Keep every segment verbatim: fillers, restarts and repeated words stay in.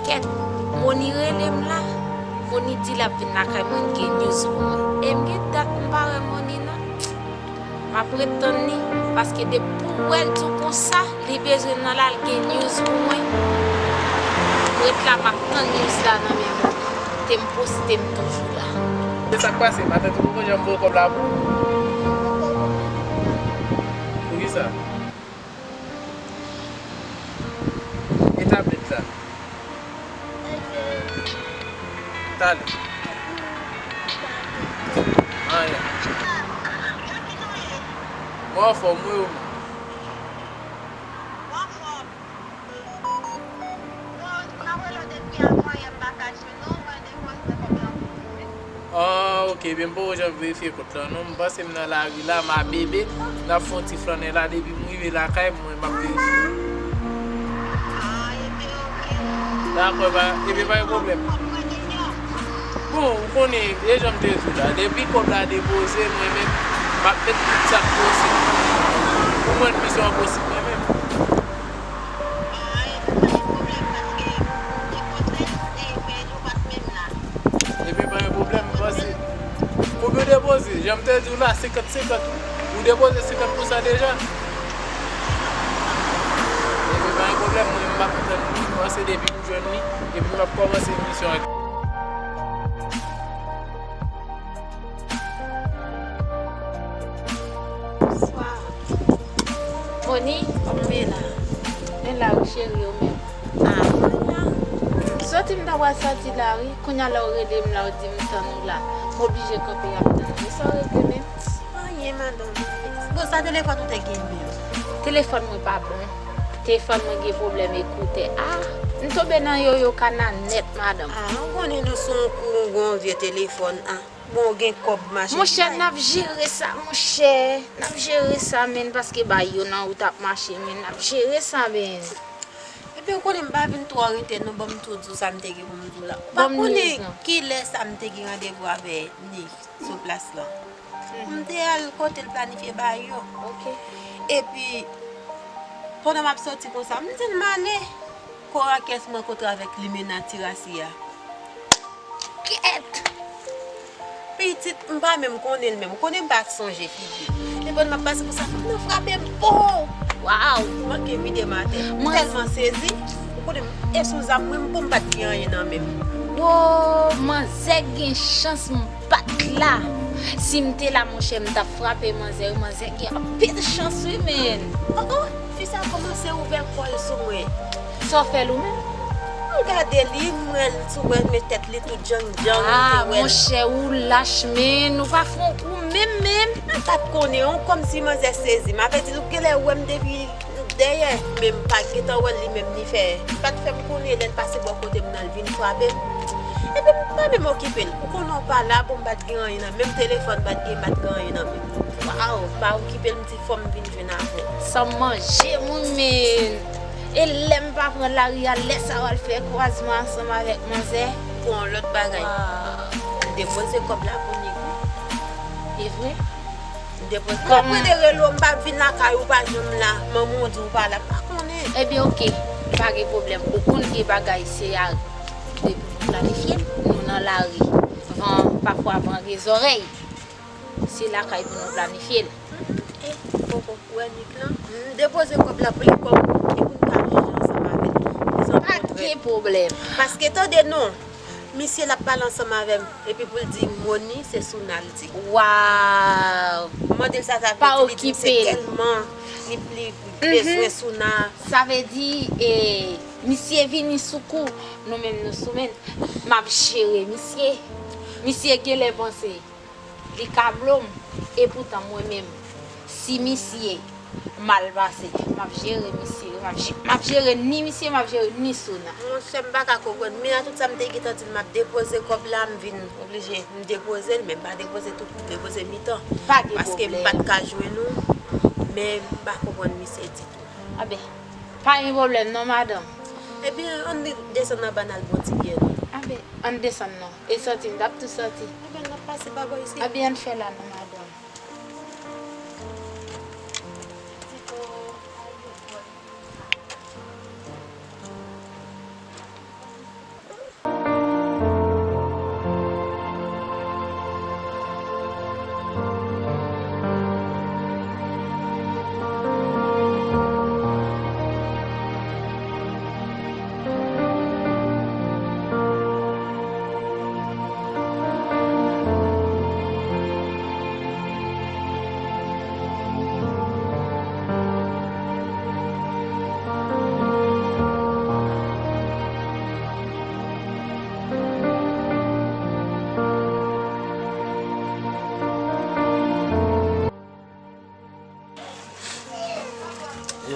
Kèt, Moni rele m la. Moni di l ap vin lakay mwen, l gen news pou mwen. E m gen dat m pa wè Moni non. M ap ret tann li, paske depi pou w wè l di w konsa, li bezwen nan la, l gen news pou mwen. M ret la, m ap tann news la nan men mwen. Te m poste, m toujou la. Se sa k pase, matant ou poko janm voye kòb la pou ou? Poukisa? E tablèt la? Talè. Anyen. Mwen anfòm wi, ou menm? Mwen anfòm. Bon, m ap rele w depi avanyè, m pa ka jwenn ou, mwen depoze kòb la pou ou. Ah, ok, ebyen m poko janm verifye kont lan non. M panse m nan lari la, m a bebe, n ap fè yon ti flannè la, depi m rive lakay mwen, m ap verifye. Ah, ebyen, ok. Dakò, pa, ebyen pa gen pwoblèm. Bon, ou konnen, e jan m te di w la, depi kòb la depoze, mwen menm, m ap met tout sa k posib pou m rann misyon an posib mwen menm. Ah, ebyen pa gen pwoblèm, paske depoze, e, men nou pa t menm la. Ebyen pa gen pwoblèm, m panse. Kòb yo depoze, jan m te di w la, senkant senkant wi. Ou depoze senkant pousan deja. Ebyen pa gen pwoblèm, mwen menm m ap tann li, m panse depi m jwenn li, epi m ap kòmanse misyon an. Bonswa. Moni, kòman w ye la? Men la wi cheri, ou menm? Ah, mwen la. Soti m ta pral soti la wi. Kounye a lè w rele m la, w di m tann ou la. M oblije kanpe ap tann ou. Sa w regle menm? Anyen, madanm. Bon, sa telefòn ou te gen menm? Telefòn mwen pa bon. Telefòn mwen gen pwoblèm ekoutè. Ah, m tonbe nan yoyo kana nèt, madanm. Ah, ou konnen nou sou yon kou, yon vye telefòn, ah. Bon, ou gen kòb, machin. Monchè, n ap jere sa, monchè. N ap jere sa, menn, paske bagay yo nan wout ap mache, menn. N ap jere sa, menn. Epi, ou konnen m pa vin twò rete, non, ban m tou di w sa m te gen pou m di w la. Ou pa konnen kilè sa m te gen randevou avè Nick sou plas lan. M te al kote l planifye bagay yo. Ok. Epi, pandan m ap soti konsa, m di l m ale. Kò a kès m rankontre avèk limenati rasi a. Kèt! Pitit, m pa menm konnen l menm. Ou konnen m pa sonje figi l. Epi, pandan m ap pase konsa, fanm nan frape m. Po! Waw! M manke vide m atè. M tèlman sezi. Ou konnen m, e sou zam mwen, m pou m pa t gen anyen nan men m. Wo! Manzè gen chans m pa t la. Si m te la, monchè, m t ap frape manzè wi. Manzè gen anpil chans wi, menn. Oh, oh, fi sa kòmanse ouvè kò l sou mwen. Sa w fè l ou menm? M gade li, m wè l sou wè, men tèt li tout djang djang, m te wè l. Ah, monchè, ou lach, menn. Ou pa fè yon kou menm, menm. Mwen pa t konnen, yon kòmsi manzè sezi. M avè di l, ou genlè wè m depi dèyè, men m pa t gentan wè l li menm li fè. Li pa t fè m konnen lè l pase bò kote m nan, l vin frape m. Epi m pa menm okipe l. Ou konnen w pa la, bon, m pa t gen anyen nan menm, telefòn pa t gen, m pa t gen anyen nan menm. Waw, m pa okipe l, m di fò m vin jwenn avè w. Sa m manje, mwen menm. E lè m pa pran lari a, lè sa w al fè kwazman ansanm avèk manzè? Bon, lòt bagay. Waw. M depoze kòb la pou Nick wi. E vre? M depoze. Kòman? Mwen prete rele w, m pa vin lakay ou, pa janm la. Manman w di w pa la, m pa konnen. Ebyen, oke, pa gen pwoblèm. Ou konn gen bagay, se a depi nou planifye l, nou nan lari. Van, pafwa van gen zòrèy. Se lakay pou nou planifye l. E, poko wè Nick lan. M depoze kòb la pou li kòm e pou n ka jije ansanm avè l. Pa gen pwoblèm. Paske tande non, misye l ap pale ansanm avè m, epi pou l di Moni se Souna l di. Waw! M mande l sa sa vle di, li di m se tèlman li, li bezwen Souna. Sa vle di, e, misye vini sou kou, nou menm nou sou men. M ap jere misye. Misye genlè panse li ka blo m, epoutan mwen menm, si misye mal pase, m ap jere misye, m ap je-, m ap jere ni misye, m ap jere ni Souna. Monchè, m pa ka konprann. Men a tout sa m te gentan di l, m ap depoze kòb la, m vin oblije, m depoze l, men m pa depoze tout, m depoze mitan. Pa gen pwoblèm. Paske m pa t ka jwenn ou, men m pa konprann misye ditou. Anben, pa gen pwoblèm non, madanm. Ebyen, ann desann anba n al bwè yon ti byè non. Anben, ann desann non. E sòti, n t ap tou sòti. Anben, n ap pase pa bò isit. Anben, ann fè la non, madanm. Ti po.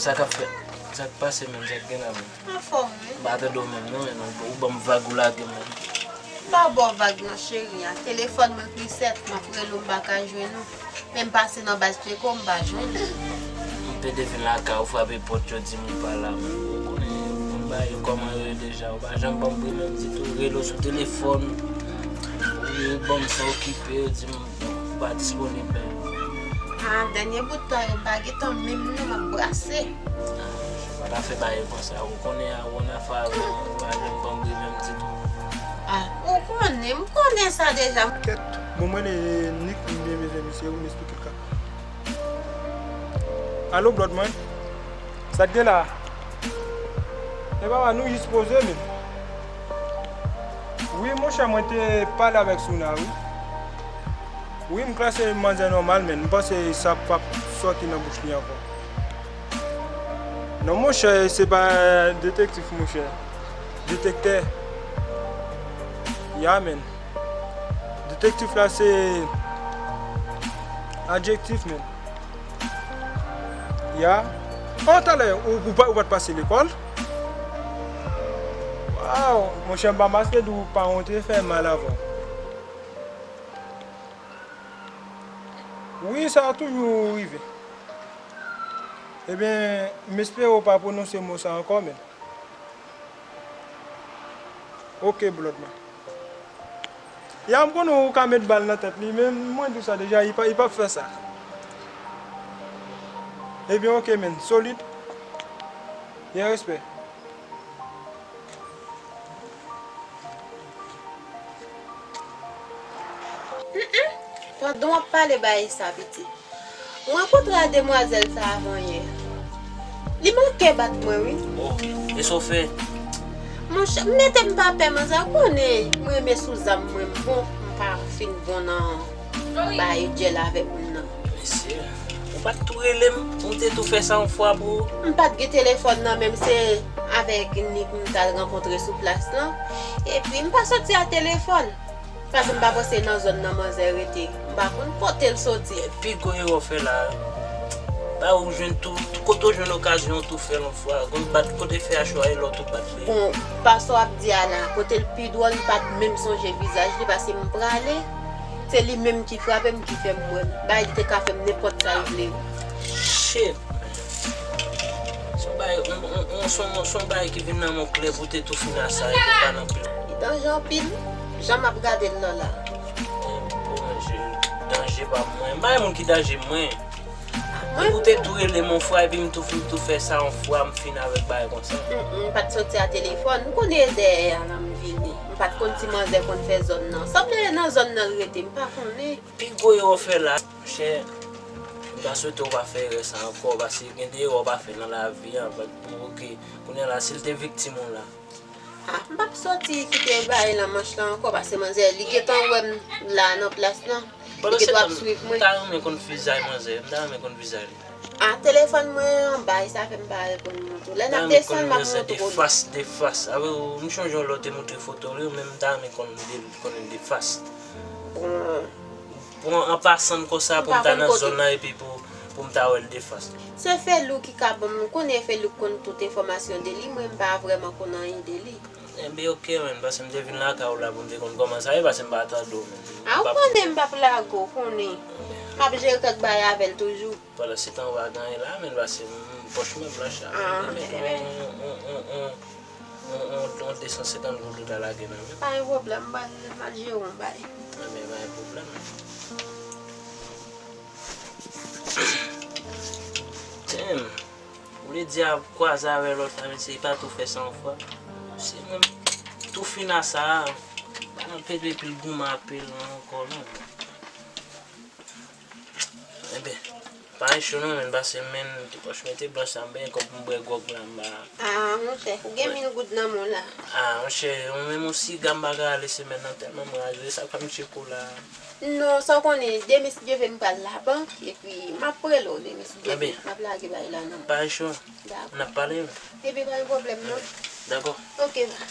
Sa k ap fèt? Sa k pase menm? Sa k gen la menm? Anfòm wi. M pa tande w menm non, men ou ban m vag ou lage m menm. M pa ba w vag non cheri, a telefòn mwen k resèt, m ap rele w m pa ka jwenn ou. Men m pase nan baz Tcheko m pa jwenn ou. M te devin lakay ou frape pòt yo di m ou pa la menm. Ou konnen moun ba yo kòman yo ye deja, ou pa janm ban m bre menm ditou, rele w sou telefòn, ou ban m san okipe, yo di m ou pa disponib menm. Ah, dènye bout tan yo m pa gentan menm non, m ap brase. Mwen ta fè bagay konsa, ou konnen a, ou annafè avè m, ou pa janm ban m bre menm ditou. Ah, ou konnen, m konnen sa deja. Kèt, bon, mwen, e, Nick, m byen bezwen misye, wi, m esplike l ka. Alo, blòd mwen? Sa k gen la? E papa, nou jis poze, men. Wi, monchè, mwen te pale avèk Souna, wi. Wi, m klase manzè nòmal, men m panse sa p ap sòti nan bouch li ankò. Non, monchè, se pa detektif, monchè. Detektè. Ya, men. Detektif la, se adjektif, men. Ya. Oh, talè, ou, ou pa, ou pa t pase lekòl? Waw, monchè, m pa maske di w, pawon te fè mal avan. Wi, sa toujou rive. Ebyen, m espere w pa pwononse mo sa ankò, men. Oke, blòd mwen. Ya, m konnen ou ka met bal nan tèt li, men mwen di w sa deja, li pa, li p ap fè sa. Ebyen, oke, men, solid. Ye, respè. Pandan w ap pale bagay sa, pitit, m rankontre a demwazèl sa avan yè. Li manke bat mwen, wi. Oh, e sa w fè? Monchè, m mete m pa pè, manzè, ou konnen, m renmen sou zam mwen, m bon, m pa fin bon nan bay dyèl avèk moun nan. Mesye, ou pa t tou rele m, ou te tou fè sa yon fwa pou ou? M pa t gen telefòn nan, men m se avèk Nick m t al rankontre sou plas lan. Epi, m pa soti a telefòn. Paske m pa panse nan zòn nan manzè rete. M pa konn kote l soti. Pi gwo erè w fè la, ba ou jwenn tou, kote w jwenn okazyon w tou fè l yon fwa. Kote bat, kote fè a chwaye lè w tou bat li. Bon, pa sa w ap di a la, kote l pi dwòl, m pa t menm sonje vizaj li, paske m prale. Se li menm ki frape m, ki fè m wè l. Bay li te ka fè m nenpòt sa l vle. Shit. Se yon bagay, on, on, on, se yon, se yon bagay ki vin nan men w klè pou te tou fin a sa, epi w pa nan pil. Li danje anpil. Jan m ap gade l nan la. Bon, danje pa mwen. M pa gen moun ki danje mwen. Mwen, ou te tou rele m yon fwa, epi m tou fin, tou fè sa yon fwa, m fin avèk bagay konsa. Mm, mm, m pa t soti a telefòn. M konnen e dèyè a la m vini. M pa t konn si manzè konn fè zòn nan. Sanble nan zòn nan l rete, m pa konnen. Pi gwo erè w fè la, monchè, m ta swete w pa fè erè sa ankò, paske gen de erè w pa fè nan lavi a, but bon, oke, kounye a la, si l te viktim ou la. Ah, m p ap soti kite bagay lan manch lan ankò, paske manzè, li gentan wè m la nan plas lan. Li gentan ap swiv mwen. M ta renmen konn vizaj manzè, m ta renmen konn vizaj li. Ah, telefòn mwen anba, e sa fè m pa reponn mwen tou. Lè n ap desann, m ap montre w li. Defas, defas. Avè w, m chonje yon lè w te montre foto li, men m ta renmen konn de, konnen defas. Bon. Bon, an pasan konsa, pou m ta nan zòn nan, epi pou, pou m ta wè l defas. Se Felou ki ka ban m, ou konnen Felou konn tout enfòmasyon de li, mwen m pa vrèman konn anyen de li. Enben, oke, men, paske m te vin lakay ou la pou m te konn kòman sa ye, paske m pa tande w, men. A, ou konnen m p ap lage w, konnen. M ap jere kèk bagay avè l toujou. Pandansetan, ou pa gen anyen la, men, paske m, pòch mwen blanch la. Ah, men, on, on, on, on, on, on de san senkant goud ou ta lage nan men m. Pa gen pwoblèm, m pral, m pral jere yon bagay. Enben, pa gen pwoblèm. Damn. Ou vle di a kwaze avè lòt la, mesye, pa tou fè sa yon fwa. Se mwen tou fin a sa a. Pa nan pede pil goumen apèl ankò non. Enben, pa gen cho non, men, paske men, ti pòch mwen te blanch la, m benyen kòb pou m bwè gwòg la, m pa. Ah, monchè, ou gen mil goud nan men w la. Ah, monchè, mwen menm yon siga m pa ka ale semèn nan, tèlman m raje, sa k fè m tcheko la. Non, sa w konnen, demen si Dye vle m pral labank, epi m ap rele w demen si Dye vle. Enben, m ap lage bagay la nan men w. Pa gen cho. Dakò. N ap pale, wi. Epi pa gen pwoblèm, non. Dakò. Oke, ba.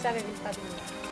Sa vle di m pa beni.